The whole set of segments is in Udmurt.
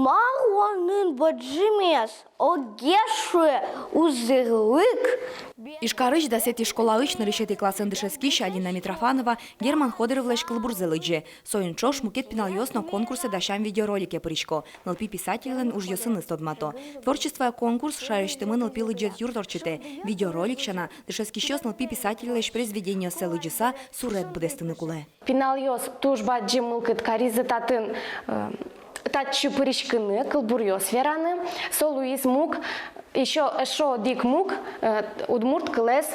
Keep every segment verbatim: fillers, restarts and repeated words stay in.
Парлонын бадӟымез огез шуэ узырлык. Ижкарысь дасэтӥ школаысь нырысетӥ классын дышетскись Алина Митрофанова Герман Ходыровлэсь кылбурзэ лыдӟе. Соин ӵош мукет пиналъёс но конкурсэ дасям видеоролике пырисько, нылпи писательлэн ужъёсыныз тодмато. Творчествоя конкурс шаерысьтымы нылпи лыдӟет юрт ортчытэ. Видеоролик сяна, дышетскисьёс нылпи писательлэсь произведениоссэ лыдӟыса сурет быдэстыны кулэ. Пиналъёс туж бадӟым мылкыд каризы татын, э, татчы пыриськыны, кылбуръёс вераны. Со луиз муг, ещё, эшшо одӥг муг, э, удмурт кылэз,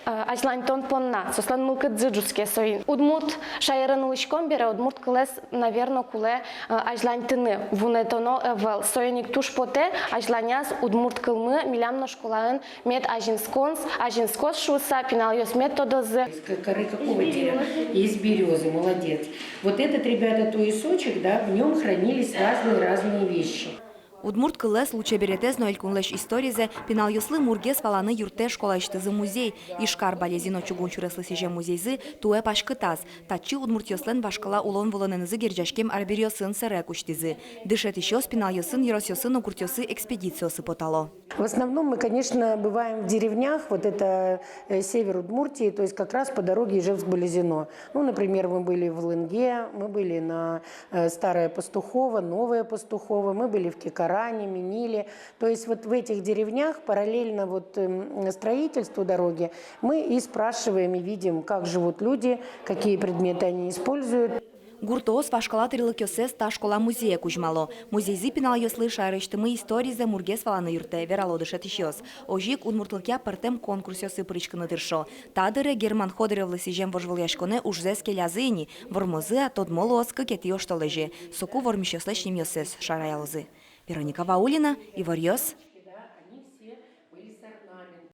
э, азьланьтон понна. Соослэн мылкыдзы ӝутске соин. Удмурт шаерын улӥськом бере, удмурт кылэз, наверно, кулэ, э, азьланьтыны, вунэтоно ӧвӧл. Соин ик туж потэ, азьланяз удмурт кылмы милям но школаын мед азинскоз, азинскоз шуыса, пиналъёс мед тодозы. Из коры какого дерева? Из берёзы, молодец. Вот этот, ребята, туесочек, да, в нём хранились разные-разные вещи. Удмурт кылэз, лулчеберетэз но элькунлэсь историзэ пиналъёслы мургес валаны юрттэ школаысьтызы музей. Ижкар, Балезино чугун сюреслы сӥзем музейзы туэ паськытаз. Татчы удмуртъёслэн вашкала улон-вылонэнызы герӟаськем арбериосын сэрег усьтӥзы. Дышетӥсьёс пиналъёсын ёросъёсы но гуртъёсы экспедициосы потало. В основном мы, конечно, бываем в деревнях, вот это, э, север Удмуртии, то есть как раз по дороге Ижевск-Балезино. Ну, например, мы были в Лынге, мы были на, э, Старое Пастухово, Новое Пастухово, мы были в Кикаране, Мениле. То есть вот в этих деревнях параллельно вот, эм, строительству дороги мы и спрашиваем, и видим, как живут люди, какие предметы они используют. Гуртоос вашкала тӥрлыкъёссэс та школа музее кузьмало. Музейзы пиналъёслы шаерысьтымы историзэ мургес валаны юрттэ, верало дышетӥсьёс. Озьы ик удмуртлыкъя пӧртэм конкурсъёсы пыриськыны тыршо. Та дыре Герман Ходыревлы сӥзем вожвылъяськонэ ужзэс келязы ини, вормозы-а, тодмо луоз кыкетӥ оштолэзе. Соку вормисьёслэсь нимъёссэс шараялозы. Вероника Ваулина, «Иворъёс».